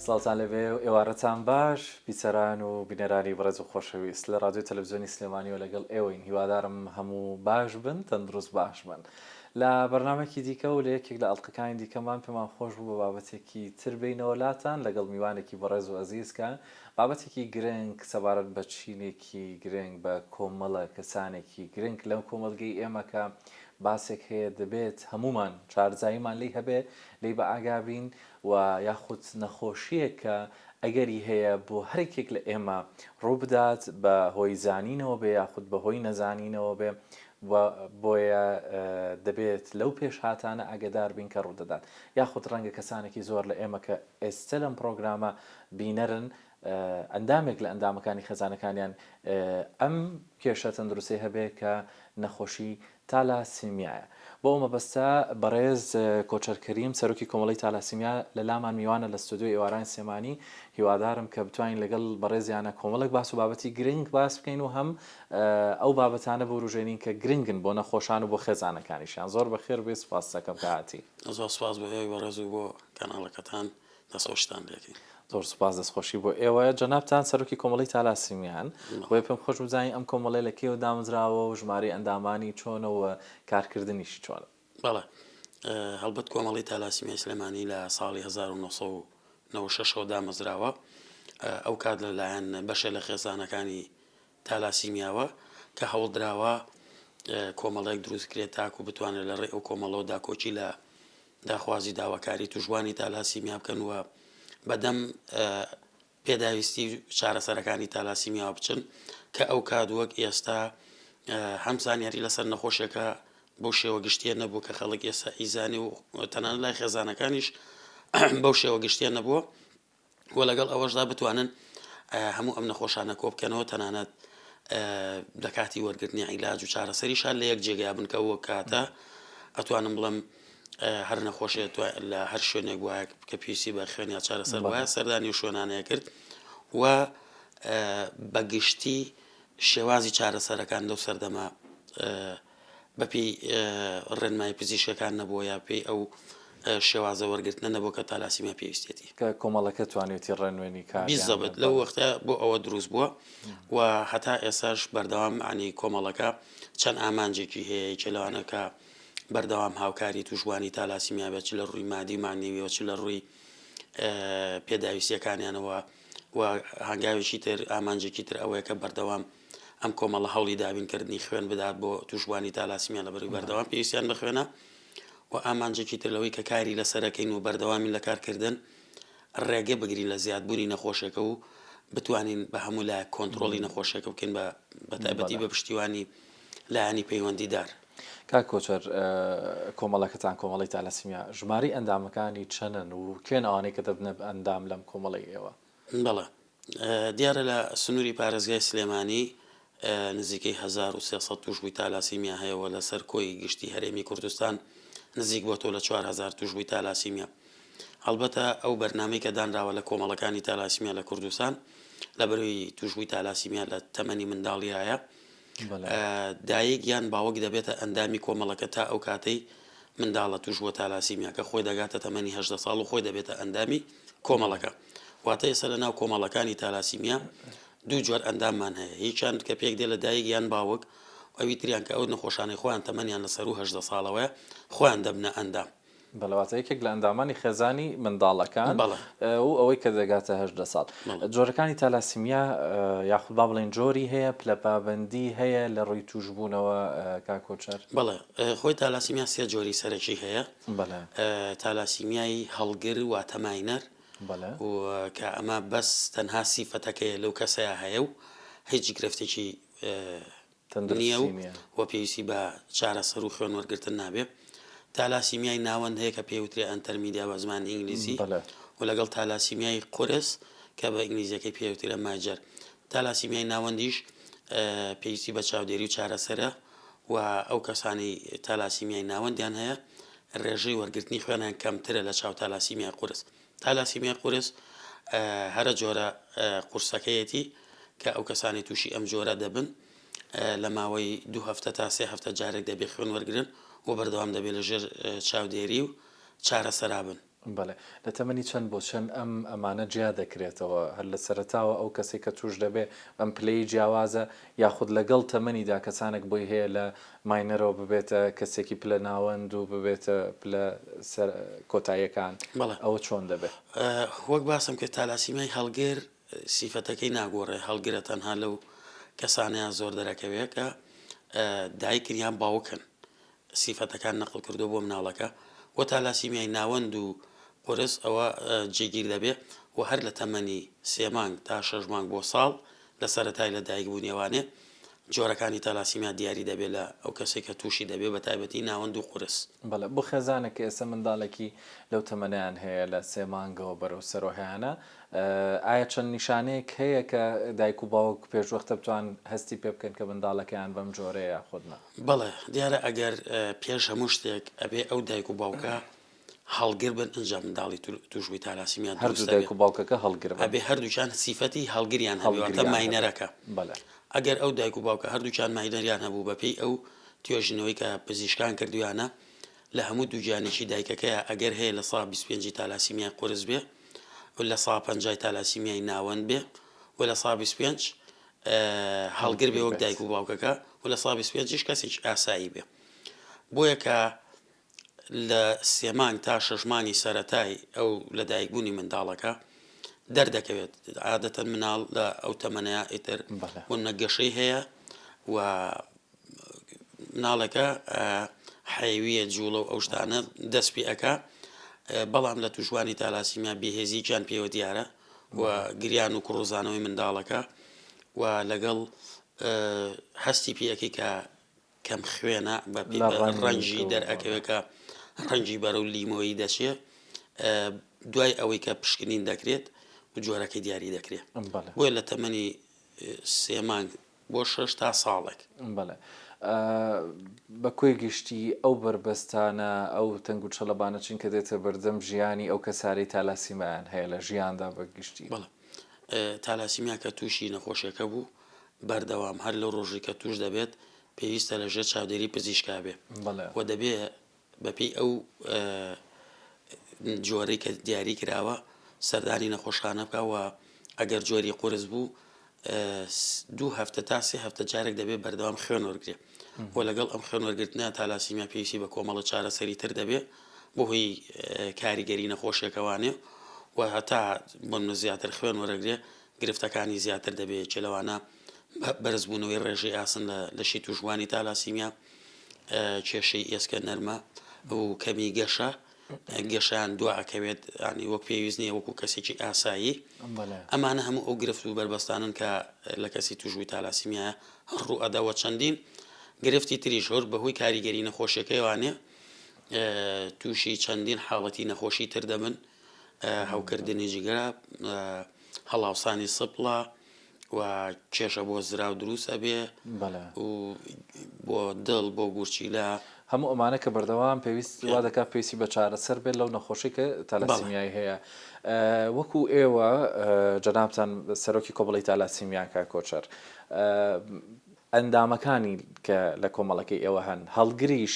سڵاوتان لێبێ و ئێوارەتان باش بیسەران و بینەرانی بەڕێز و خۆشەویست لە ڕادیۆ تەلەفزیۆنی سلێمانیەوە لەگەڵ ئێوەین هیوادارم هەموو باش بن تەندروست باش بن لە بەرنامەکی دیکە و لە یەکێک لە ئەڵقەکانی دیکەمان پێمان خۆش بوو بە بابەتێکی تر بێینەوە لاتان لەگەڵ میوانێکی بەڕێز و ئەزیز کە بابەتێکی گرنگ سەبارەت بە چینێکی گرنگ بە کۆمەڵە کەسانێکی گرنگ لەم کۆمەڵگەی ئێمە کە باسێک هەیە دەبێت هەموومان شارەزاییمان لێی هەبێ لێی بە ئاگا بین و یاخود نەخۆشییەک کە ئەگەری هەیە بۆ هەرێکێک لە ئێمە ڕووبدات بە هۆی زانینەوە بێ یاخود بە هۆی نەزانینەوە بێ و بۆیە دەبێت لەو پێشهاتانە ئاگەدار بین کە ڕوودەدات یاخود ڕەنگە کەسانێکی زۆر لە ئێمە کە ئێستە لەم پڕۆگرامە بینەرن ئەندامێک لە ئەندامەکانی خێزانەکانیان ئەم کێشە تەندروستیە هەبێ کە نەخۆشی تالاسیمیایە. بۆ ئەو مەبەستە بەڕێز کۆچەر کەریم سەرۆکی کۆمەڵەی تالاسیمیا لە لامان میوانە لە ستۆدیۆی ئێوارانی سلێمانی، هیوادارم کە بتوانین لەگەڵ بەڕێزیانە کۆمەڵێک باس و بابەتی گرنگ باس بکەین و هەم ئەو بابەتانە بوروژێنین کە گرنگن بۆ نەخۆشان و بۆ خێزانەکانیشیان. زۆر بەخێر بێی سوپاست دەکەم کە هاتی. زۆر سوپاس بۆ ئێوەی بەڕێز و بۆ کەناڵەکەتان. دەستخۆشیتان لێکەین. زۆر سوپاس دەستخۆشی بۆ ئێوە. جەنابتان سەرۆکی کۆمەڵەی تالاسیمیان، بۆیە پێم خۆش بوو بزانین ئەم کۆمەڵەیە لە کەیەوە دامەزراوە و ژمارەی ئەندامانی چۆنە و کارکردنیشی چۆنە؟ بەڵێ، هەڵبەت کۆمەڵەی تالاسیمیای سلێمانی لە ساڵی 1996 ەوە دامەزراوە، ئەو کات لە لایەن بەشێ لە خێزانەکانی تالاسیمیاوە کە هەوڵدراوە کۆمەڵەیەک دروست بکرێت تاکو بتوانرێت لە ڕێی ئەو کۆمەڵەوە داکۆکی لە داخوازی داواکاری توشبوانی تالاسیمیا بکەن و بەدەم پێداویستی چارەسەرەکانی تالاسیمیاوە بچن کە ئەو کات وەک ئێستا هەم زانیاری لەسەر نەخۆشیەکە بەو شێوە گشتیە نەبوو کە خەڵک ئێستا ئیزانی و تەنانەت لای خێزانەکانیش بەو شێوە گشتیە نەبووە و لەگەڵ ئەوەشدا بتوانن هەموو ئەم نەخۆشانە کۆبکەنەوە تەنانەت لە کاتی وەرگرتنی عیلاج و چارەسەریشان لە یەک جێگا بن کە وەک کاتە ئەتوانم بڵێم هەر نەخۆشێت لە هەر شوێنێک وایە کە پێویستی بە خوێن یا چارەسەر وایە سەردانی و شوێنانەیە کرد و بەگشتی شێوازی چارەسەرەکان لەو سەردەمە بەپێی ڕێنمایی پزیشکەکان نەبووە یا پێی ئەو شێوازە وەرگرتنە نەبووە کە تالاسیمیا پێویستێتی. کە کۆمەڵەکە توانیوێتی ڕێنوێنی کاریان بیزەبت لەو وەختە بۆ ئەوە دروست بووە و هەتا ئێساش بەردەوام عنی کۆمەڵەکە چەند ئامانجێکی هەیە یەکێ لەوانە کە بەردەوام هاوکاری تووشبووانی تالاسیمیا بێت چ لە ڕووی مادی و مەعنەویەوە چ لە ڕووی پێداویستیەکانیانەوە و هەنگاوێکی تر ئامانجێکی تر ئەوەیە کە بەردەوام ئەم کۆمەڵە هەوڵی دابینکردنی خوێن بدات بۆ تووشبووانی تالاسیمیا لەبەرئەوەی بەردەوام پێویستیان بە خوێنە و ئامانجێکی تر لەوەی کە کاری لەسەرەکەین و بەردەوامین لە کارکردن ڕێگە بگرین لە زیادبوونی نەخۆشیەکە و بتوانین بە هەموو لایەک کۆنترۆڵی نەخۆشیەکە بکەین بە بەتایبەتی بە پشتیوانی لایەنی پەیوەندیدار. کاک کۆچەر کۆمەڵەکەتان کۆمەڵەی تالاسیمیا ژمارەی ئەندامەکانی چەنن و کێن ئەوانەی کە دەبنە ئەندام لەم کۆمەڵەی ئێوە؟ بەڵێ دیارە لە سنووری پارێزگای سلێمانی نزیکەی 1300 تووشبووی تالاسیمیا هەیە و لەسەر کۆی گشتی هەرێمی کوردستان نزیک بۆتەوە لە 4000 تووشبووی تالاسیمیا. هەڵبەتە ئەو بەرنامەی کە دانراوە لە کۆمەڵەکانی تالاسیمیا لە کوردستان لەبەرئەوەی تووشبووی تالاسیمیا لە تەمەنی منداڵیایە دایک یان باوک دەبێتە ئەندامی کۆمەڵەکە تا ئەو کاتەی منداڵە تووشبووە تالاسیمیاکە خۆی دەگاتە تەمەنی 18 ساڵ و خۆی دەبێتە ئەندامی کۆمەڵەکە واتە ئێستا لە ناو کۆمەڵەکانی تالاسیمیا دوو جۆر ئەنداممان هەیە هیچیان کە پێک دێ لە دایک یان باوک ئەوی تریان کە ئەو نەخۆشانەی خۆیان تەمەنیان لە سەروو 18 ساڵەوەیە خۆیان دەبنە ئەندام. بەڵێ واتە یەکێک لە ئەندامانی خێزانی منداڵەکان بەڵێ. و ئەوەی کە دەگاتە 18 ساڵ. بەڵێ. جۆرەکانی تالاسیمیا یاخود با بڵێین جۆری هەیە پلەپابەندی هەیە لە ڕووی تووشبوونەوە کاک کۆچەر؟ بەڵێ خۆی تالاسیمیا سێ جۆری سەرەکی هەیە. بەڵێ. تالاسیمیای هەڵگر واتە minor بەڵێ. و کە ئەمە بەس تەنها سیفەتەکەیە لەو کەسەیا هەیە و هیچ گرفتێکی نییە و تەندروستی نییە. و پێویستی بە چارەسەر و خوێن وەرگرتن نابێ. تالاسیمیای ناوەند هەیە کە پێی وترێ intermediate بە زمانی ئینگلیزی بەڵێ. و لەگەڵ تالاسیمیای قورس کە بە ئینگلیزیەکەی پێی وترێ major. تالاسیمیای ناوەندیش پێویستی بە چاودێری و چارەسەرە و ئەو کەسانەی تالاسیمیای ناوەندیان هەیە ڕێژەی وەرگرتنی خوێنیان کەمترە لە چاو تالاسیمیای قورس. تالاسیمیای قورس هەرە جۆرە قورسەکەیەتی کە ئەو کەسانی تووشی ئەم جۆرە دەبن لە ماوەی دوو هەفتە تا سێ هەفتە جارێک دەبێ خوێن وەرگن و بەردەوام دەبێت لە ژێر چاودێری و چارەسەرا بن. بەڵێ. لە تەمەنی چەند بۆ چەند ئەم ئەمانە جیا دەکرێتەوە؟ هەر لە سەرەتاوە ئەو کەسەی کە تووش دەبێ بەم پلەی جیاوازە یاخود لەگەڵ تەمەنیدا کەسانێک بۆی هەیە لە minor ەوە ببێتە کەسێکی پلە ناوەند و ببێتە پلە سەر کۆتاییەکان بەڵێ. ئەوە چۆن دەبێ؟ وەک باسم کرد تالاسیمیای هەڵگر سیفەتەکەی ناگۆڕێ هەڵگرە تەنها لەو کەسانەیان زۆر دەرەکەوێ کە دایکن یان باوکن سیفەتەکان نەقڵ کردووە بۆ مناڵەکە وە تالاسیمیای ناوەند و قورس ئەوە جێگیر دەبێ و هەر لە تەمەنی سێ مانگ تا شەش مانگ بۆ ساڵ لە سەرەتای لە دایک بوونیەوانێ جۆرەکانی تالاسیمیا دیاری دەبێ لە ئەو کەسێک کە تووشی دەبێ بە تایبەتی ناوەند و قورس. بەڵێ بۆ خێزانێک کە ئێستا منداڵێکی لەو تەمەنەیان هەیە لە سێ مانگەوە بەرەو سەرەوە هەیانە ئایا چەند نیشانەیەک هەیە کە دایک و باوک پێشوەختە بتوان هەستی پێ بکەن کە منداڵەکەیان بەم جۆرەیە یاخود نا؟ بەڵێ دیارە ئەگەر پێش هەموو شتێک ئەبێ ئەو دایک و باوکە هەڵگر بن ئینجا منداڵی تووشبووی تالاسیمیا دروست هەردوو دایک و باوکەکە هەڵگر بن. ئەبێ هەردووکیان سیفەتی هەڵگریان هەبێ واتە هەڵگریان هەبێ minor ەکە. بەڵێ. ئەگەر ئەو دایک و باوکە هەردووکیان minor یان هەبوو بەپێی ئەو توێژینەوەی کە پزیشکان کردوویانە لە هەموو دووگیانێکی دایکەکەیا ئەگەر هەیە لە سا 25 ی تالاسیمیای قورس بێ و لە سا پەنجای تالاسیمیای ناوەند بێ و لە سا 25 هەڵگر بێ وەک دایک و باوکەکە و لە سا 25 یش کەسێکی ئاسایی بێ بۆیە کە لە سێ مانگ تا شەش مانگی سەرەتای ئەو لەدایکبوونی منداڵەکە دەردەکەوێت عادەتەن مناڵ لە ئەو تەمەنەیە ئیتر بۆ نەگەشەی هەیە و مناڵەکە حەیویە جوڵە و ئەو شتانە دەست پێ ئەکا بەڵام لە توشوانی تالاسیمیا بێهێزییان پێوە دیارە و گریان و کڕوزانەوەی منداڵەکە و لەگەڵ هەستی پێەکەی کە کەم خوێنە بە ڕەنگی دەرئەکەوێت کە ڕەنگی بەرەو لیمۆیی دەچێ دوای ئەوەی کە پشکنین دەکرێت و جۆرەکەی دیاری دەکرێت بۆیە لە تەمەنی سێ مانگ بۆ شەش تا ساڵێک. بەڵێ. بە کۆی گشتی ئەو بەربەستانە، ئەو تەنگوچەڵەبانە چین کە دێتە بەردەم ژیانی ئەو کەسانەی تالاسیمایان هەیە لە ژیاندا بە گشتی؟ بەڵێ. تالاسیمیا کە تووشی نەخۆشیەکە بوو، بەردەوام هەر لەو ڕۆژەی کە تووش دەبێت پێویستە لە ژێر چاودێری پزیشکا بێ و دەبێ بەپێی ئەو جۆرەی کە دیاری کراوە سەردانی نەخۆشخانە بکە و ئەگەر جۆری قورس بوو دوو هەفتە تا سێ هەفتە جارێک دەبێت بەردەوام خوێن وەرگێ و لەگەڵ ئەم خوێن وەرگرتنە تالاسیمیا پێویستی بە کۆمەڵە چارەسەری تر دەبێت بەهۆی کاریگەری نەخۆشیەکەوانێ و هەتا بۆ زیاتر خوێن وەرەگرێ گرفتەکانی زیاتر دەبێت یەکێ لەوانە بەرزبوونەوەی ڕێژەی ئاسن لە لەشی تووشبووانی تالاسیمیا، کێشەی ئێسکە نەرمە و کەمی گەشە، گەشەیان دوا ئەکەوێت ینی وەک پێویست نییە وەکو کەسێکی ئاسایی. ئەمانە هەموو ئەو گرفت و بەربەستانن کە لە کەسی تووشبووی تالاسیمیایە ڕوو ئەدا چەندین گرفتی تریش هەر بەهۆی کاریگەری نەخۆشیەکەیوانێ تووشی چەندین حاڵەتی نەخۆشی تر دەبن هەوکردنی جگەرە، هەڵاوسانی سپڵە و کێشە بۆ زراو دروست ئەبێ و بۆ دڵ بۆ گورچیلە. هەموو ئەمانە کە بەردەوام پێویست وا دەکات پێویستی بە چارەسەر بێت لەو نەخۆشی کە تالاسیمیای هەیە وەکو ئێوە جەنابتان سەرۆکی کۆمەڵەی تالاسیمیا کاک کۆچەر ئەندامەکانی کە لە کۆمەڵەکەی ئێوە هەن هەڵگریش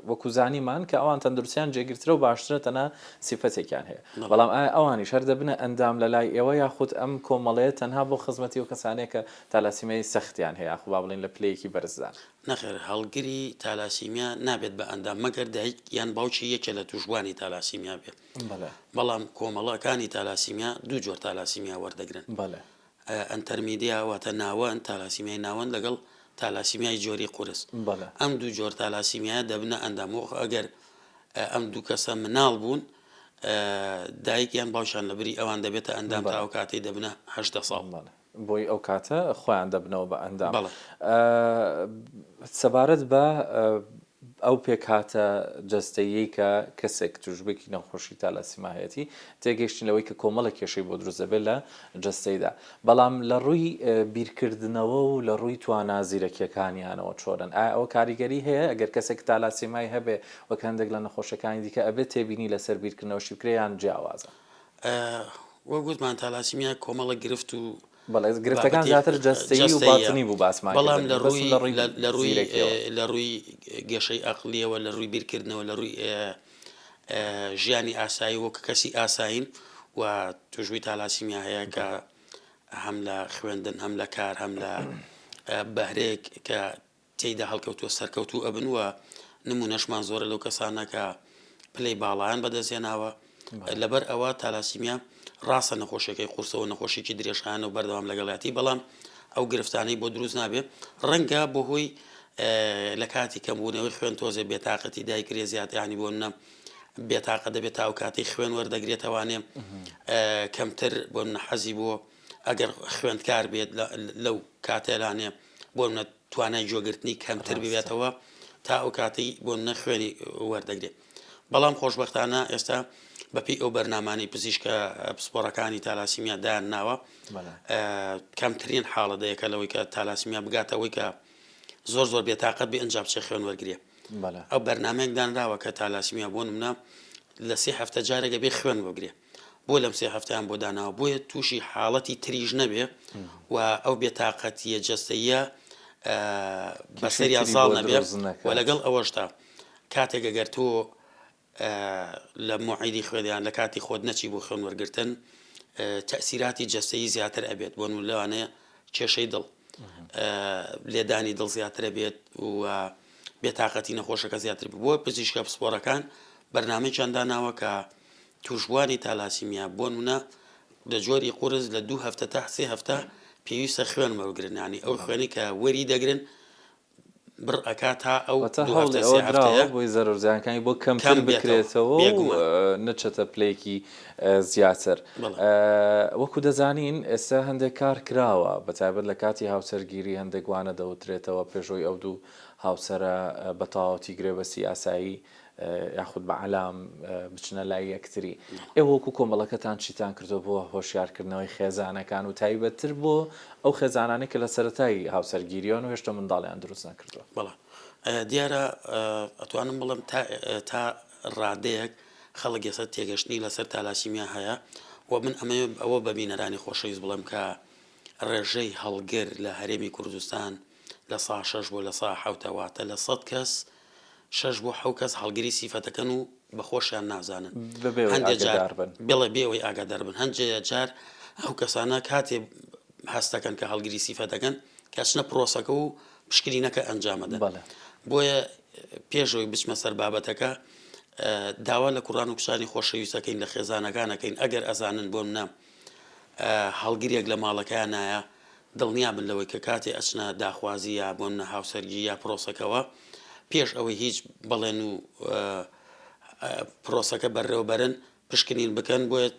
وەکو زانیمان کە ئەوان تەندروستیان جێگیرترە و باشترە تەنها سیفەتێکیان هەیە بەڵام ئایا ئەوانیش هەر دەبنە ئەندام لە لای ئێوە یاخود ئەم کۆمەڵەیە تەنها بۆ خزمەتی ئەو کەسانەیە کە تالاسیمیای سەختیان هەیە یاخود با بڵێین لە پلەیەکی بەرزدان؟ نەخێر هەڵگری تالاسیمیا نابێت بە ئەندام مەگەر دایک یان باوکی یەکێ لە تووشبووانی تالاسیمیا بێت بەڵام کۆمەڵەکانی تالاسیمیا دوو جۆر تالاسیمیا وەردەگرن. intermediate واتە ناوەند، تالاسیمیای ناوەند لەگەڵ تالاسیمیای جۆری قورس. ئەم دوو جۆر تالاسیمیایە دەبنە ئەندام و ئەگەر ئەم دوو کەسە مناڵ بوون دایک یان باوکیان لە بری ئەوان دەبێتە ئەندام تا ئەو کاتەی دەبنە 18 ساڵ. بۆی ئەو کاتە خۆیان دەبنەوە بە ئەندام. سەبارەت بە ئەو پێکهاتە جەستەییەی کە کەسێک تووشبووێکی نەخۆشی تالاسیما هەیەتی، تێگەیشتین لەوەی کە کۆمەڵێک کێشەی بۆ دروست دەبێت لە جەستەیدا، بەڵام لە ڕووی بیرکردنەوە و لە ڕووی توانا زیرەکییەکانیانەوە چۆنن؟ ئایا ئەوە کاریگەری هەیە ئەگەر کەسێک تالاسیمای هەبێ وەک هەندێک لە نەخۆشیەکانی دیکە ئەبێت تێبینی لەسەر بیرکردنەوەشی بکرێت یان جیاوازە؟ وەک وتمان تالاسیمیا کۆمەڵێک گرفت و بەڵێ گرفتەکان زیاتر جەستەیی و باتنی بوو باسمان بەڵام لە ڕووی لە ڕووی لە ڕووی گەشەی ئەقلیەوە لە ڕووی بیرکردنەوە لە ڕووی. ژیانی ئاسایی وەک کەسی ئاسایین و توشبووی تالاسیمیا هەیە کە هەم لە خوێندن هەم لە کار هەم لە بەهرەیەک کە تێیدا هەڵکەوتووە سەرکەوتوو ئەبن و نمونەشمان زۆرە لەو کەسانە کە پلەی باڵایان بەدەستهێناوە لەبەر ئەوە تالاسیمیا ڕاستە نەخۆشیەکەی قورسەوە نەخۆشیکی درێژخایەنە و بەردەوام لەگەڵیاتی بەڵام ئەو گرفتانەی بۆ دروست نابێ ڕەنگە بەهۆی لە کاتی کەمبوونەوەی خوێن تۆزێ بێتاقەتی دایکرێ زیاتر ینی بۆ منە بێتاقە دەبێت تا ئەو کاتی خوێن وەردەگرێتەوانێ کەمتر بۆ منە حەزی بۆ ئەگەر خوێندکار بێت لەو کاتێلانێ بۆ منە توانای گوێگرتنی کەمتر ببێتەوە تا ئەو کاتەی بۆ منە خوێنی وەردەگرێت بەڵام خۆشبەختانە ئێستا بەپێی ئەو بەرنامانەی پزیشکە پسپۆڕەکانی تالاسیمیا دایان ناوە کەمترین حاڵەتەیەکە لەوەی کە تالاسیمیا بگاتەوەی کە زۆر زۆر بێتاقەت بێ ئەنجا بچێ خوێن وەرگێ ئەو بەرنمەیەک دانراوە کە تالاسیمیا بۆ نمونە لە سێ هەفتە جارێکە بێ خوێن بگرێ بۆ لەم سێ هەفتەیان بۆ داناوە بۆیە تووشی حاڵەتی تریش نەبێ و ئەو بێتاقەتیە جەستەیە بەسەریا زاڵ نەبێ و لەگەڵ ئەوەشدا کاتێک ئەگەر تۆ لە موعیدی خوێن یان لە کاتی خۆت نەچی بۆ خوێن وەرگرتن تەسیراتی جەستەیی زیاتر ئەبێت بۆ نموونە لەوانەیە کێشەی دڵ لێدانی دڵ زیاترە بێت و بێتاقەتی نەخۆشەکە زیاتر بووە پزیشکە پسپۆڕەکان بەرنمەیان داناوە کە توشبوانی تالاسیمیا بۆ نمونە لە جۆری قورس لە دوو هەفتە تا سێ هەفتە پێویستە خوێن وەرگرن ینی ئەو خوێنی کە وەری دەگرن بڕ ئەکا تا ئەو واتە دوو هەوڵی هەفتە سێ ئەوە دراوە هەفتەیە بۆی زەرەر و زیانەکانی بۆ کەمتر کەم بێتەوە بکرێتەوە و بێگومان. نەچێتە پلەیەکی زیاتر. بەڵێ. وەکو دەزانین ئێستا هەندێک کار کراوە بە تایبەت لە کاتی هاوسەرگیری هەندێک وانە دەوترێتەوە پێش ئەوەی ئەو دوو هاوسەرە بە تەواوەتی گرێبەستی یاسایی یاخود بە عەلام بچنە لای یەکتری. ئێوە وەکو کۆمەڵەکەتان چیتان کردووە بۆ هۆشیارکردنەوەی خێزانەکان و تایبەتتر بۆ ئەو خێزانانەی کە لە سەرەتای هاوسەرگیریەوەن و هێشتا منداڵیان دروست نەکردووە؟ بەڵێ دیارە ئەتوانم بڵێم تا تا ڕادەیەک خەڵک ئێستا تێگەشتنی لەسەر تالاسیمیا هەیە و من ئەمەوێ ئەوە بە بینەرانی خۆشەویست بڵێم کە ڕێژەی هەڵگر لە هەرێمی کوردستان لە سا شەش بۆ لە سا حەوتە واتە لە سەد کەس شەش بۆ حەو کەس هەڵگری سیفەتەکەن و بە خۆشیان نازانن. بەبێ ئەوەی هەندێ جار ئاگەدار بن. بەڵێ بێ ئەوەی ئاگادار بن. هەندێ جار ئەو کەسانە کاتێ هەست دەکەن کە هەڵگری سیفەتەکەن کە ئەچنە پرۆسەکە و پشکنینەکە ئەنجام ئەدەن. بەڵێ. بۆیە پێش ئەوەی بچمە سەر بابەتەکە داوا لە کوڕان و کچانی خۆشەویست ئەکەین لە خێزانەکان ئەکەین ئەگەر ئەزانن بۆ منە هەڵگرێک لە ماڵەکەیانایە دڵنیا بن لەوەی کە کاتێ ئەچنە داخوازی یا بۆ نمونە هاوسەرگیری یا پرۆسەکەوە پێش ئەوەی هیچ بەڵێن و پرۆسەکە بەرێوە بەرن پشکنین بکەن بۆیە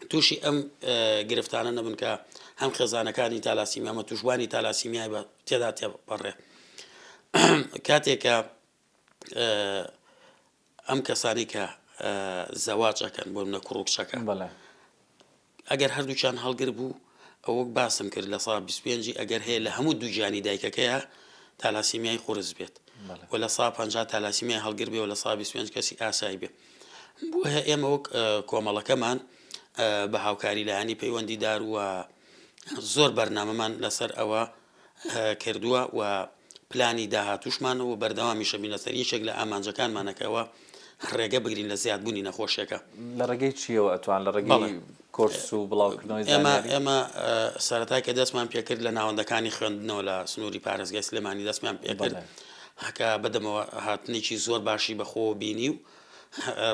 تووشی ئەم گرفتانە نەبن کە هەم خێزانەکانی تالاسیمیا مە توشبوانی تالاسیمیای بە تێدا تێپەڕێ کاتێک کە ئەم کەسانی کە زەواج ئەکەن بۆ منە کوڕ و کچەکە ئەگەر هەردووکیان هەڵگر بوو ئەو وەک باسم کرد لە سا 25 ئەگەر هەیە لە هەموو دووگیانی دایکەکەیە تالاسیمیای قورس بێت و لە سا 50 تالاسیمیای هەڵگر بێ و لە سا 25 کەسی ئاسایی بێ بۆیە ئێمە وەک کۆمەڵەکەمان بە هاوکاری لایەنی پەیوەندیدار و زۆر بەرنامەمان لەسەر ئەوە کردووە و پلانی داهاتووشمان و بەردەوامیشە بین لەسەر یەکێک لە ئامانجەکانمانە کە ئەوە ڕێگە بگرین لە زیادبوونی نەخۆشیەکە. لە ڕێگەی چییەوە ئەتوان؟ لە ڕێگەی کۆرس و بڵاوکردنەوەی ئێمە زانیاری؟ ئێمە سەرەتا کە دەستمان پێکرد لە ناوەندەکانی خوێندنەوە لە سنووری پارێزگای سلێمانی دەستمان پێکرد بەڵێ. کە بەدەمەوە هاتنێکی زۆر باشی بەخۆوە بینی و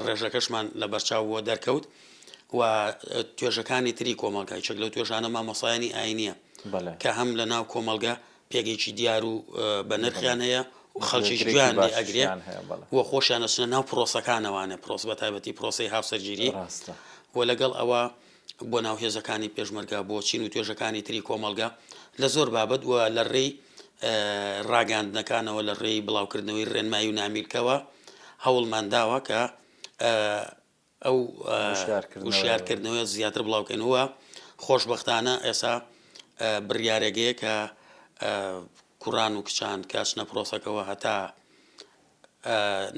ڕێژەکەشمان لەبەرچاو بووە دەرکەوت و توێژەکانی تری کۆمەڵگا یەکێک لەو توێژانە مامۆستایانی ئاینییە کە هەم لە ناو کۆمەڵگە پێگەیەکی دیار و بە نرخیان هەیە و خەڵکیش گوێیان لێ ئەگرێ و خۆشیان ئەچنە ناو پرۆسەکانەوانێ پرۆس بە تایبەتی پرۆسەی هاوسەرگیری و لەگەڵ ئەوە بۆ ناو هێزەکانی پێشمەرگە بۆ چین و توێژەکانی تری کۆمەڵگە لە زۆر بابەت و لە ڕێی ڕاگەاندنەکانەوە لە ڕێی بڵاوکردنەوەی ڕێنمایی و نامیلکەوە هەوڵمان داوە کە ئەو وشیارکردنەوەیە زیاتر بڵاوکەینەوە خۆشبەختانە ئێسا بڕیارێک هەیە کە کوڕان و کچان کە ئەچنە پرۆسەکەوە هەتا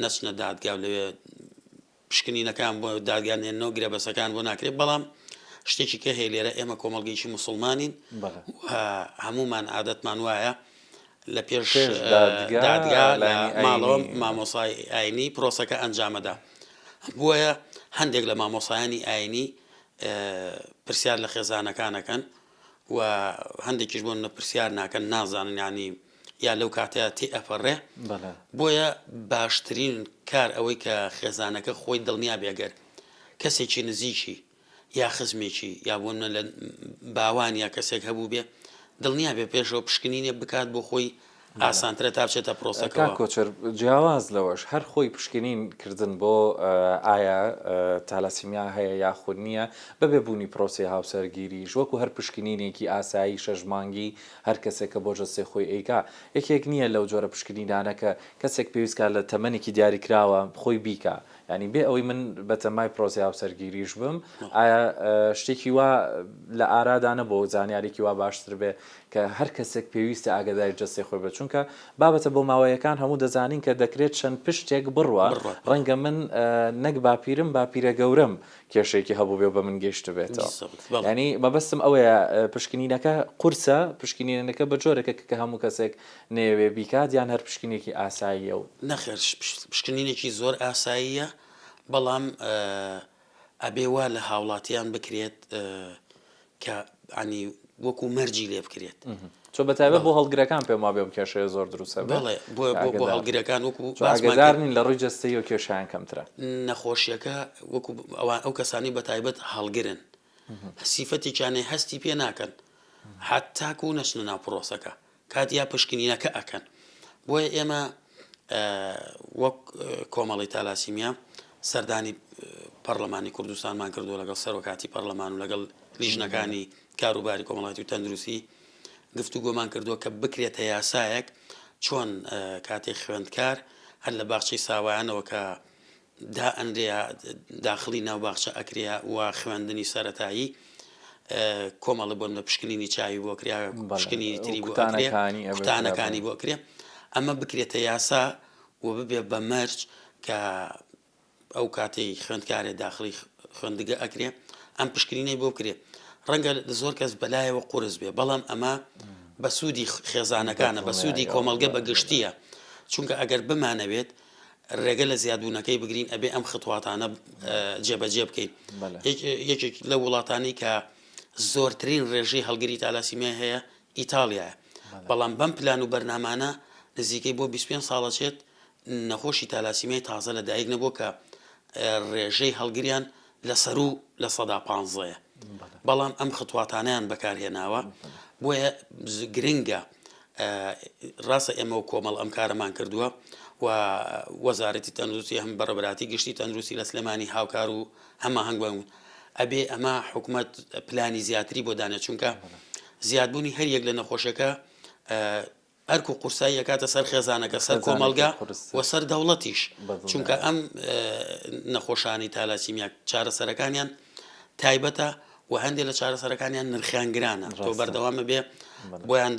نەچنە دادگا و لەوێ پشکنینەکان بۆ دادگا نێنەوە گرێبەسەکان بۆ ناکرێت بەڵام شتێکی کە هەیە لێرە ئێمە کۆمەڵگەیەکی مسلمانین و هەمومان عادەتمان وایە لە پێش دادگا لە ماڵەوە مامۆسای ئاینی پرۆسەکە ئەنجامەدا. بۆیە هەندێک لە مامۆسایانی ئاینی پرسیار لە خێزانەکان ئەکەن و هەندێکیش بۆ نمونە پرسیار ناکەن نازانن یانی یا لەو کاتەیا تێ ئەپەڕێ بۆیە باشترین کار ئەوەی کە خێزانەکە خۆی دڵنیا بێ گەر کەسێکی نزیکی یا خزمێکی یا بۆ نمونە لە باوان یا کەسێک هەبوو بێ دڵنیا بێ پێشەوە پشکنینێ بکات بۆ خۆی ئاسانترە تا بچێتە پرۆسەکەوە. کاک کۆچەر جیاواز لەوەش هەر خۆی پشکنین کردن بۆ ئایا تالاسیمیا هەیە یاخود نییە بەبێ بوونی پرۆسەی هاوسەرگیریش وەکو هەر پشکنینێکی ئاسایی شەش مانگی هەر کەسێک کە بۆ جەستەی خۆی ئەیکا یەکێک نییە لەو جۆرە پشکنینانە کە کەسێک پێویست کا لە تەمەنێکی دیاریکراوە خۆی بیکا یانی بێ ئەوەی من بەتەمای پرۆسەی هاوسەرگیریش بم ئایا شتێکی وا لە ئارادا نەبووە زانیارێکی وا باشتر بێ کە هەر کەسێک پێویستە ئاگاداری جەستەی خۆی بێت چونکە بابەتە بۆماوەیەکان هەموو دەزانین کە دەکرێت چەند پشتێک بڕوا ڕەنگە من نەک باپیرم باپیرە گەورەم کێشەیەکی هەبووبێ و بە من گەیشتبێتەوە یانی مەبەستم ئەوەیە پشکنینەکە قورسە پشکنینەکە بە جۆرێکە کە هەموو کەسێک نەیەوێ بیکات یان هەر پشکنێکی ئاساییە و. نەخێر پشکنینێکی زۆر ئاساییە بەڵام ئەبێ وا لە هاوڵاتیان بکرێت کە ینی وەکو مەرجی لێ بکرێت. چۆ بە تایبەت بۆ هەڵگرەکان پێم وابێ ئەم کێشەیە زۆر دروست ئەبێ. بەڵێ بۆ بۆ هەڵگرەکان وەکو چۆ ئاگادار نین لە ڕووی جەستەییەوە کێشەیان کەمترە. نەخۆشیەکە وەکو ئەوان ئەو کەسانی بە تایبەت هەڵگرن سیفەتێکیان هەیە هەستی پێ ناکەن هەتاکو نەچنە ناو پرۆسەکە کات یا پشکنینەکە ئەکەن بۆیە ئێمە وەک کۆمەڵی تالاسیمیا سەردانی پەرلەمانی کوردستانمان کردووە لەگەڵ سەرۆکاتی پەرلەمان و لەگەڵ لیژنەکانی کاروباری کۆمەڵاتی و تەندروستی گفتوگۆمان کردووە کە بکرێتە یاسایەک چۆن کاتێک خوێندکار هەر لە باخچەی ساوایانەوە کە دائەنرێ داخڵی ناو باخچە ئەکرێ و خوێندنی سەرەتایی کۆمەڵە بۆن لە پشکنینی چاوی بۆ کرا پشکنینی تری بۆ ئەکرێ کوتانەکانی بۆ کرێ ئەمە بکرێتە یاسا و ببێ بە مەرج کە ئەو کاتەی خوێندکارێ داخڵی خوێندگە ئەکرێ ئەم پشکنینەی بۆ بکرێ ڕەنگە زۆر کەس بەلایەوە قورس بێ بەڵام ئەمە بە سوودی خێزانەکانە بە سوودی کۆمەڵگە بە گشتیە چونکە ئەگەر بمانەوێت ڕێگە لە زیادبوونەکەی بگرین ئەبێ ئەم خطواتانە جێبەجێ بکەین یەکێک لە وڵاتانی کە زۆرترین ڕێژەی هەڵگری تالاسیمیای هەیە ئیتاڵیایە بەڵام بەم پلان و بەرنامانە نزیکەی بۆ 25 ساڵەچێت نەخۆشی تالاسیمیای تازە لە دایک نەبووە کە ڕێژەی هەڵگریان لە سەروو لە سەدا پانزەیە بەڵام ئەم خطواتانیان بەکارهێناوە بۆیە گرنگە ڕاستە ئێمە و کۆمەڵ ئەم کارەمان کردووە و وەزارەتی تەندروستی هەم بەڕێوەبەراتی گشتی تەندروستی لە سلێمانی هاوکار و هەماهەنگ بوون ئەبێ ئەمە حکومەت پلانی زیاتری بۆ دانێت چونکە زیادبوونی هەر یەک لە نەخۆشەکە ئەرک و قورسایی ئەکاتە سەر خێزانەکە، سەر کۆمەڵگە و سەر دەوڵەتیش، چونکە ئەم نەخۆشانەی تالاسیمیا چارەسەرەکانیان تایبەتە و هەندێک لە چارەسەرەکانیان نرخیان گرانە تۆ بەردەوامە بێ بۆیان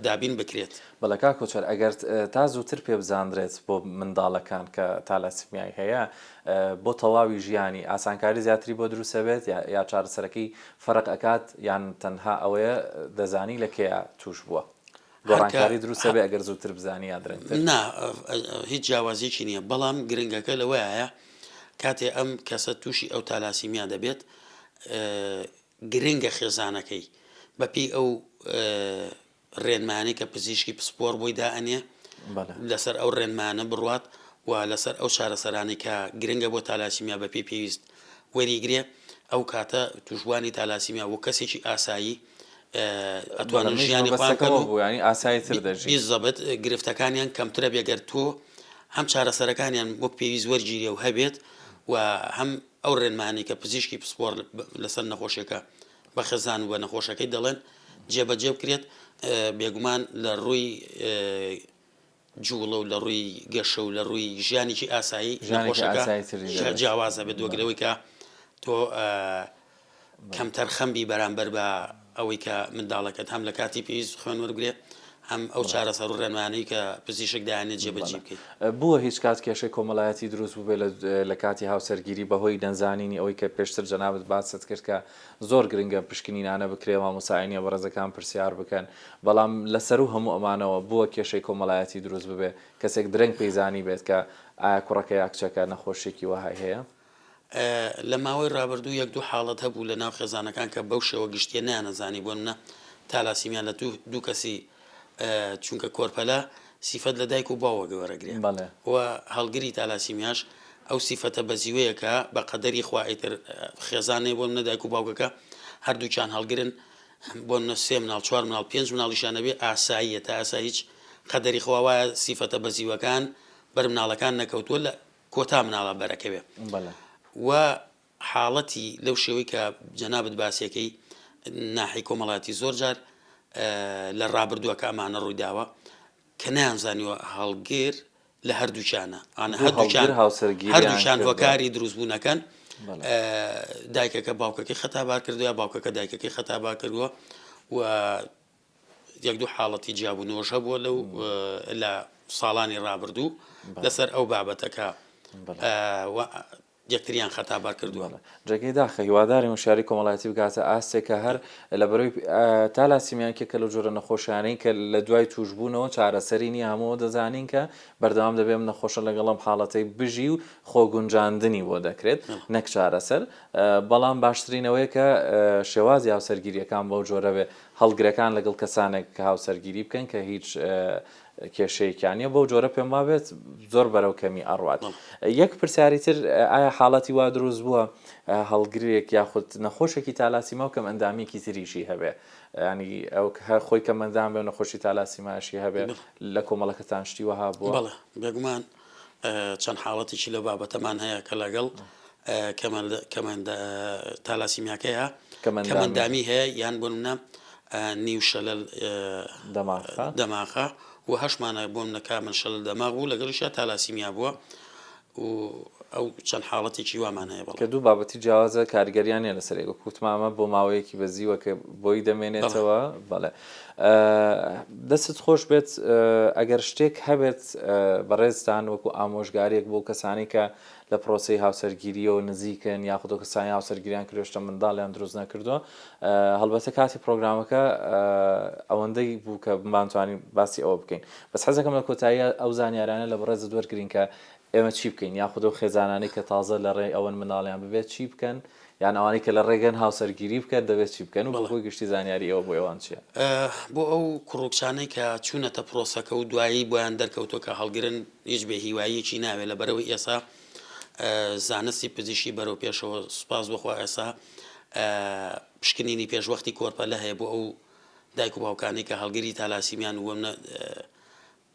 دابین بکرێت. بەڵێ کاک کۆچەر ئەگەر تا زووتر پێ بزانرێت بۆ منداڵەکان کە تالاسیمیای هەیە بۆ تەواوی ژیانی ئاسانکاری زیاتری بۆ دروست ئەبێت یا چارەسەرەکەی فەرق ئەکات یان تەنها ئەوەیە دەزانی لە کێیا توش بووە؟ گۆڕانکاری دروست ئەبێ ئەگەر زووتر بزانی یا درەنگتر؟ نا هیچ جیاوازیەکی نییە بەڵام گرنگەکە لەوەیە کاتێ ئەم کەسە تووشی ئەو تالاسیمیا دەبێت گرنگە خێزانەکەی بەپێی ئەو ڕێنمایانەی کە پزیشکی پسپۆڕ بۆی دائەنێ لەسەر ئەو ڕێنمایانە بڕوات و لەسەر ئەو چارەسەرانەی کە گرنگە بۆ تالاسیمیا بەپێی پێویست وەریگرێ ئەو کاتە توشبوانی تالاسیمیا وەک کەسێکی ئاسایی ئەتوانن ژیانی خۆیان بکەن و ئاسایی تر دەژین. بیزەبت گرفتەکانیان کەمترە بێ گەر تۆ هەم چارەسەرەکانیان وەک پێویست وەرگیرێ و هەبێت و هەم ئەو ڕێنمایانەی کە پزیشکی پسپۆڕ لەسەر نەخۆشیەکە بە خێزان و بە نەخۆشەکەی دەڵێن جێبەجێ بکرێت، بێگومان لە ڕووی جوڵە و لە ڕووی گەشە و لە ڕووی ژیانێکی ئاسایی نەخۆشەکە جیاوازە بێت وەک لەوەی کە تۆ کەمتەرخەم بی بەرامبەر بە ئەوەی کە منداڵەکەت هەم لە کاتی پێویست خوێن وەربگرێ. هەم ئەو چارەسەر و ڕێنمایانەی کە پزیشک دایانێت جێبەجی بکەیت. بووە هیچ کات کێشەی کۆمەڵایەتی دروست بووبێ لە کاتی هاوسەرگیری بەهۆی نەزانینی ئەوەی کە پێشتر جەنابت باست کرد کە زۆر گرنگە پشکنینانە بکرێ مامۆستا بەڕێزەکان پرسیار بکەن بەڵام لە سەروو هەموو ئەمانەوە بووە کێشەی کۆمەڵایەتی دروست ببێ کەسێک درەنگ پێی زانیبێت کە ئایا کوڕەکە یا کچەکە نەخۆشیەکی وەهای هەیە؟ لە ماوەی ڕابردوو یەک دوو حاڵەت هەبوو لە ناو خێزانەکان کە بەو شێوە گشتیە نەیانەزانی بۆ نمونە تالاسیمیا لە دوو کەسی چونکە کۆرپەلە سیفەت لە دایک و باوەگە وەرەگرێ و هەڵگری تالاسیمیاش ئەو سیفەتە بەزیوەیە کە بە قەدەری خوا ئیتر خێزانێ بۆ منە دایک و باوکەکە هەردووکیان هەڵگرن بۆ منە سێ مناڵ چوار مناڵ پێنج مناڵیشان نەبێ ئاساییە تا ئاسا هیچ قەدەری خوا وایە سیفەتە بەزیوەکان بەر مناڵەکان نەکەوتووە لە کۆتا مناڵە بەرەکەوێ و حاڵەتی لەو شێوەی کە جەنابت باسیەکەی ناحی کۆمەڵاتی زۆر جار لە ڕابردووە کە ئەمانە ڕوویداوە کە نەیانزانیوە هەڵگر لە هەردووکیانە ئەە هەردووکیان هەردووکیان هۆکاری دروستبوونەکەن دایکەکە باوکەکەی خەتابار کردووە باوکەکە دایکەکەی خەتابار کردووە و یەک دوو حاڵەتی جیابوونەوەش هەبووە لەو لە ساڵانی ڕابردوو لەسەر ئەو بابەتەکە یەکتریان خەتابار کردووە. جێگەی داخە، هیوادارین وشیاری کۆمەڵایەتی بگاتە ئاستێک کە هەر لە بەرەی تالاسیمیا یەکێکە لەو جۆرە نەخۆشیانەی کە لە دوای تووشبوونەوە چارەسەری نییە، هەموو دەزانین کە بەردەوام دەبێ ئەم نەخۆشە لەگەڵ ئەم حاڵەتەی بژی و خۆگونجاندنی بۆ دەکرێت نەک چارەسەر، بەڵام باشترین ئەوەیە کە شێوازی هاوسەرگیرییەکان بەو جۆرە بێ هەڵگرەکان لەگەڵ کەسانێک هاوسەرگیری بکەن کە هیچ کێشەیەکیان نیە بەو جۆرە پێم وابێت زۆر بەرەو کەمی ئەڕوات یەک پرسیاری تر ئایا حاڵەتی وا دروست بووە هەڵگرێک یاخود نەخۆشێکی تالاسیما و کەم ئەندامیەکی تریشی هەبێ ینی ئەو هەر خۆی کەم ئەندام بێ و نەخۆشی تالاسیماشی هەبێ لە کۆمەڵەکەتان شتی وەها بووە؟ بەڵێ بێگومان چەند حاڵەتێکی لەو بابەتەمان هەیە کە لەگەڵ تالاسیمیاکەیە کەمەندامی هەیە یان بۆ منە نیو شەلەل دەماخە و هەشمانە بۆ منە کامل شەلەل دەماغ بوو لەگەڵیشا تالاسیمیا بووە و ئەو چەند حاڵەتێکی وامان هەیە کە دوو بابەتی جیاوازە کاریگەریان نیە لەسەر یەک وەک وتمان ئەمە بۆ ماوەیەکی بەزیوە کە بۆی دەمێنێتەوە بەڵێ دەستت خۆش بێت ئەگەر شتێک هەبێت بەڕێزتان وەکو ئامۆژگاریەک بۆ کەسانی کە لە پرۆسەی هاوسەرگیریەوە نزیکن یاخود ئەو کەسانی هاوسەرگیریان کردووە هێشتا منداڵیان دروست نەکردووە هەڵبەتە کاتی پرۆگرامەکە ئەوەندەی بوو کە بمانتوانی باسی ئەوە بکەین بەس حەزەکەم لە کۆتاییە ئەو زانیارانە لە بەڕێزت وەرگرین کە ئێمە چی بکەین یاخود ئەو خێزانانەی کە تازە لە ڕێی ئەوەن منداڵیان ببێت چی بکەن یان ئەوانەی کە لە ڕێگەن هاوسەرگیری بکەن دەبێت چی بکەن و بەخۆی گشتی زانیاری ئێوە بۆ ئێوان چییە؟ بۆ ئەو کوڕ و کچانەی کە چوونەتە پرۆسەکە و دوایی بۆیان دەرکەوتووە کە هەڵگرن هیچ بێ هیواییەکی ناوێت لەبەرئەوەی ئێسا زانستی پزیشکی بەرەو پێشەوە سوپاس بۆ خوا ئێسا پشکنینی پێشوەختی کۆرپەلە هەیە بۆ ئەو دایک و باوکانەی کە هەڵگری تالاسیمیان و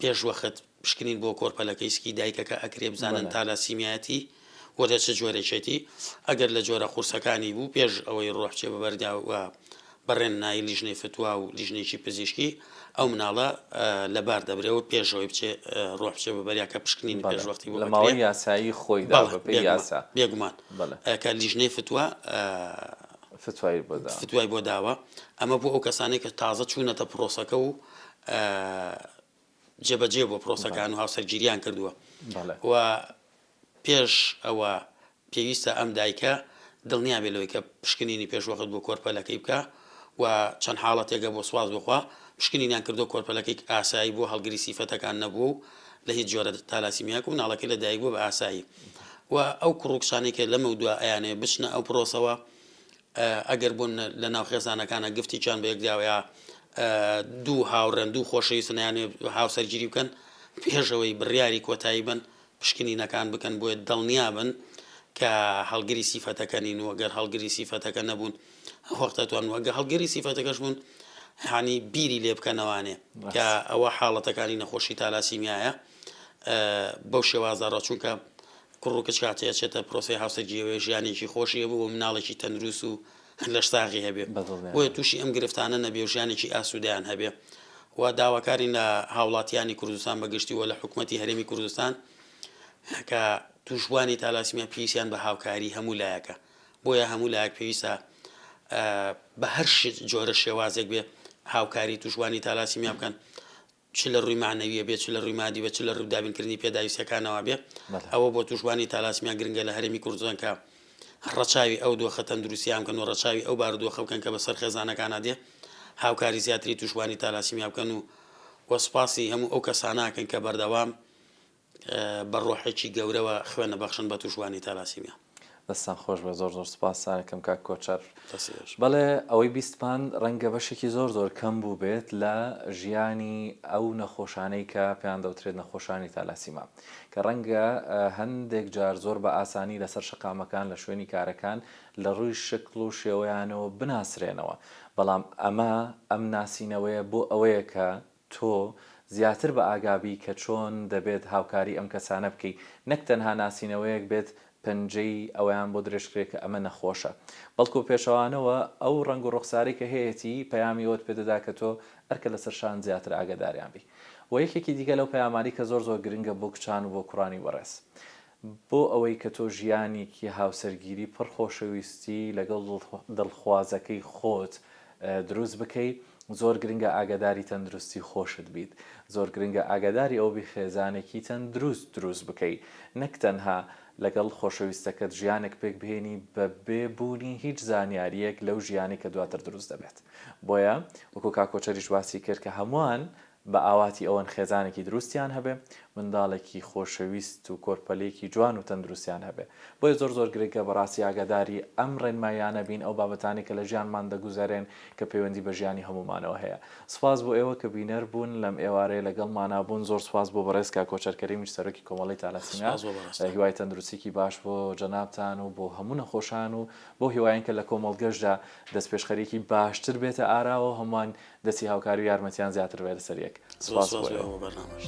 پێش وەخت پشکنین بۆ کۆرپەلەکەی سکی دایکەکە ئەکرێ بزانن تالاسیمیایەتی و لە چ جۆرێکێتی ئەگەر لە جۆرە قورسەکانی بوو پێش ئەوەی ڕۆح بچێ بە بەردا و بە ڕێنمایی لیژنەی فتوا و لیژنەیەکی پزیشکی ئەو مناڵە لەبار دەبرێ و پێش ئەوەی بچێ ڕۆح بچێ بە بەریا کە پشکنینی پێش وەختی بۆ لە ماوەی یاسایی خۆیدا بەپێی یاسا بێگومان کە لیژنەی فتوا فتوای بۆ داوە فتوای بۆ داوە ئەمە بۆ ئەو کەسانەی کە تازە چوونەتە پرۆسەکە و جێبەجێ بۆ پرۆسەکان و هاوسەرگیریان کردووە و پێش ئەوە پێویستە ئەم دایکە دڵنیا بێ لەوەی کە پشکنینی پێشوەخت بۆ کۆرپەلەکەی بکا و چەند حاڵەتێکە بۆ سوپاس بۆ خوا پشکنینیان کردووە کۆرپەلەکەی ئاسایی بووە هەڵگری سیفەتەکان نەبووە و لە هیچ جۆرە تالاسیمیاک و مناڵەکەی لە دایک بووە بە ئاسایی و ئەو کوڕ و کچانەی کە لەمەودوا ئەیانەوێ بچنە ئەو پرۆسەوە ئەگەر بۆ لە ناو خێزانەکانە گفتێکیان بە یەکداوە یا دوو هاوڕێن دوو خۆشەویستن ئەیانەوێ هاوسەرگیری بکەن پێش ئەوەی بڕیاری کۆتایی بن پشکنینەکان بکەن بۆیە دڵنیابن کە هەڵگری سیفەتەکە نین و گەر هەڵگری سیفەتەکە نەبوون وەخت ئەتوان و گە هەڵگری سیفەتەکەش بوون هانی بیری لێ بکەنەوانێ کە ئەوە حاڵەتەکانی نەخۆشی تالاسیمیایە بەو شێوازە ڕە چونکە کوڕ و کچ کاتێ ئەچێتە پرۆسەی هاوسەرگیریەوە ژیانێکی خۆشی هەبوو و مناڵێکی تەندروست و لەش ساغی هەبێ بۆیە تووشی ئەم گرفتانە نەبێ و ژیانێکی ئاسوودەیان هەبێ و داواکارین لە هاوڵاتیانی کوردستان بە گشتی و لە حکومەتی هەرێمی کوردستان کە تووشبووانی تالاسیمیا پێویستیان بە هاوکاری هەموو لایەکە بۆیە هەموو لایەک پێویستە بە هەر جۆرە شێوازێک بێ هاوکاری تووشبووانی تالاسیمیا بکەن. چ لە ڕووی مەعنەویە بێ چ لە ڕووی مادی بێ چ لە ڕووی دابینکردنی پێداویستیەکانەوە بێ ئەوە بۆ تووشبوانی تالاسیمیا گرنگە لە هەرێمی کوردستان کە ڕەچاوی ئەو دۆخە تەندروستیان بکەن و ڕەچاوی ئەو بارودۆخە بکەن کە بەسەر خێزانەکانا دێ هاوکاری زیاتری تووشبوانی تالاسیمیا بکەن و وە سوپاسی هەموو ئەو کەسانە ئەکەن کە بەردەوام بە ڕۆحێکی گەورەوە خوێن ئەبەخشن بە تووشبوانی تالاسیمیا. دەستتان خۆش بێت زۆر زۆر سوپاستان ئەکەم کاک کۆچەر. دەستی خۆش. بەڵێ ئەوەی بیستمان ڕەنگە بەشێکی زۆر زۆر کەم بووبێت لە ژیانی ئەو نەخۆشانەی کە پێیان دەوترێت نەخۆشانی تالاسیما کە ڕەنگە هەندێک جار زۆر بە ئاسانی لەسەر شەقامەکان لە شوێنی کارەکان لە ڕووی شکڵ و شێوەیانەوە بناسرێنەوە بەڵام ئەمە ئەم ناسینەوەیە بۆ ئەوەیە کە تۆ زیاتر بە ئاگا بی کە چۆن دەبێت هاوکاری ئەم کەسانە بکەی نەک تەنها ناسینەوەیەک بێت پەنجەی ئەوەیان بۆ درێژ کرێ کە ئەمە نەخۆشە بەڵکو پێچەوانەوە ئەو ڕەنگ و ڕوخسارەی کە هەیەتی پەیامی ئەوەت پێ دەدا کە تۆ ئەرکە لەسەر شان زیاتر ئاگاداریان بی وە یەکێکی دیکە لەو پەیامانەی کە زۆر زۆر گرنگە بۆ کچان و بۆ کوڕانی بەڕێز بۆ ئەوەی کە تۆ ژیانێکی هاوسەرگیری پڕ خۆشەویستی لەگەڵ دڵخوازەکەی خۆت دروست بکەی زۆر گرنگە ئاگاداری تەندروستی خۆشت بیت زۆر گرنگە ئاگاداری ئەوە بی خێزانێکی تەندروست دروست بکەی نەک تەنها لەگەڵ خۆشەویستەکەت ژیانێک پێک بهێنی بە بێ بوونی هیچ زانیاریەک لەو ژیانەی کە دواتر دروست دەبێت بۆیە وەکو کاک کۆچەریش باسی کرد کە هەمووان بە ئاواتی ئەوەن خێزانێکی دروستیان هەبێ، منداڵێکی خۆشەویست و کۆرپەلێکی جوان و تەندروستیان هەبێ. بۆیە زۆر زۆر گرنگە بەڕاستی ئاگاداری ئەم ڕێنماییانە بین، ئەو بابەتانەی کە لە ژیانمان دەگوزەرێن کە پەیوەندی بە ژیانی هەموومانەوە هەیە. سوپاس بۆ ئێوە کە بینەر بوون لەم ئێوارەیە لەگەڵمانا بوون، زۆر سوپاس بۆ بەڕێز کاک کۆچەر کەریمیش سەرۆکی کۆمەڵەی تالاسیمیا. سوپاس بۆ بەڕێزتان. هیوای تەندروستیکی باش بۆ جەنابتان و بۆ هەموو نەخۆشان و بەو هیوایەین کە لە کۆمەڵگەشدا دەستپێشخەرییەکی باشتر بێتە ئاراوە و هەمووان دەستی هاوکاری و یارمەتیان زیاتر بێت لەسەر یەک. زۆر سوپاس بۆ سوپاس بۆ ئێوە. ئێوە بۆ بەرنامەشتان.